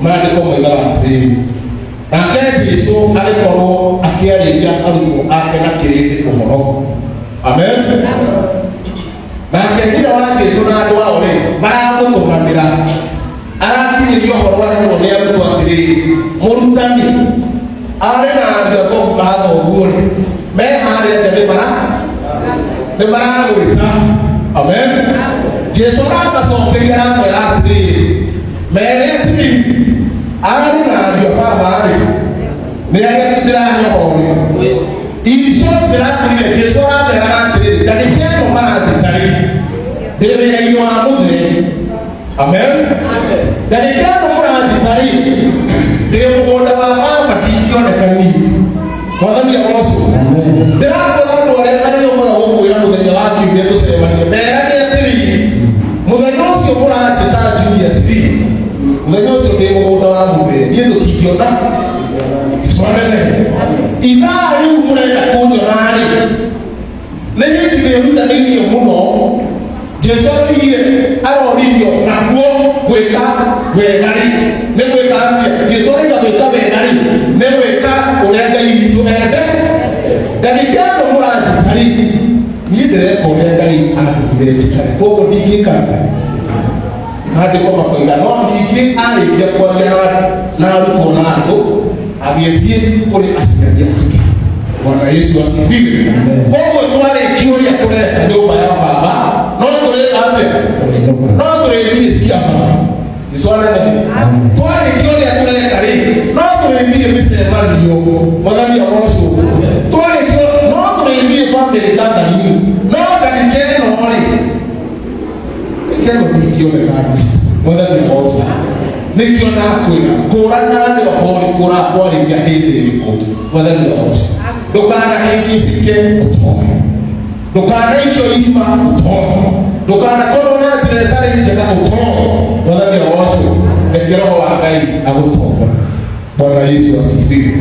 Maandĩko moigaga atĩrĩrĩ, nake Jesu agĩkorwo akĩarĩria arutwo ake na kĩrĩndĩ ũhoro. Amen. Nake nyina wa Jesu na andũ ao rĩ maramũtũmanĩra, arakinyĩria ũhoro arerwo nĩ arutwo atĩrĩrĩ, mũrutani, arĩ na ariũ a thoguo rĩ me harĩa nja nĩ mara nĩ maragwĩta. Amen. Jesu aramacokeria, aramwĩra atĩrĩrĩ, mere atĩrĩ, arĩ na ariũ a baba rĩ nĩ arĩa ndĩrahe ũhoro rĩ. In short, ndĩrakwĩrire Jesu arameraga atĩrĩrĩ, ndagĩka ĩno maranjĩta rĩ ndĩ wĩra-inĩ wa mũthee. Amen. Ndagĩka ĩno mũranjĩta rĩ ndĩ mũgũnda wa baba, ndingĩoneka niĩ. Mwathani agocwo. Ndĩrakwĩra andũ arĩa marĩũkaga gũkwĩra mũthenya wa kiumia tũcemanie, merage atĩrĩrĩ, mũthenya ũcio mũranjĩta Julius rĩ, mũthenya ũcio ndĩ mũgũnda wa mũthee, niĩ tũtingĩona. Jesu anene. Ithaa rĩu mũrenda kũnyona rĩ, nĩ hĩndĩ ndĩrutanĩirie mũno. Jesu aroigire, aroririo, nakuo gwĩka wega rĩ nĩ gwĩka atĩa? Jesu aroiga gwĩka wega rĩ nĩ gwĩka ũrĩa Ngai witũ ende. Ndagĩka ĩno mũranjĩta rĩ, niĩ ndĩreka ũrĩa Ngai andũmire njikare, koguo ndingĩka atĩa? Maandĩko makoiga no ningĩ arĩkia kwaria na arutwo na andũ, agĩthiĩ kũrĩ aciari ake. Bwana Yesu asifiwe. Koguo twarĩkia ũrĩa tũreka nyũmba ya baba, no tũrĩka atĩa? No tũrĩthiĩ ciama. Jesu anenehe. Twarĩkia ũrĩa tũreka rĩ, no tũrĩthiĩ mĩcemanio. Mwathani agocwo. Twarĩkia no tũrĩthiĩ family gathering, no ndagĩka ĩno rĩ, kĩno ndingĩoneka andũ. Mwathani agocwo. Nĩkĩo ndakwĩra, kũranaga nĩ roho ũrĩkũ ũrakwarĩria hĩndĩ ĩrĩkũ. Mwathani agocwo. Ndũkanahĩngĩcĩke ũtoe, ndũkanaikio irima ũtoe, ndũkanakorwo na njĩra ĩtarĩ njega ũtoe. Mwathani agocwo. Reke roho wa Ngai agũtongora. Bwana Yesu asifiwe.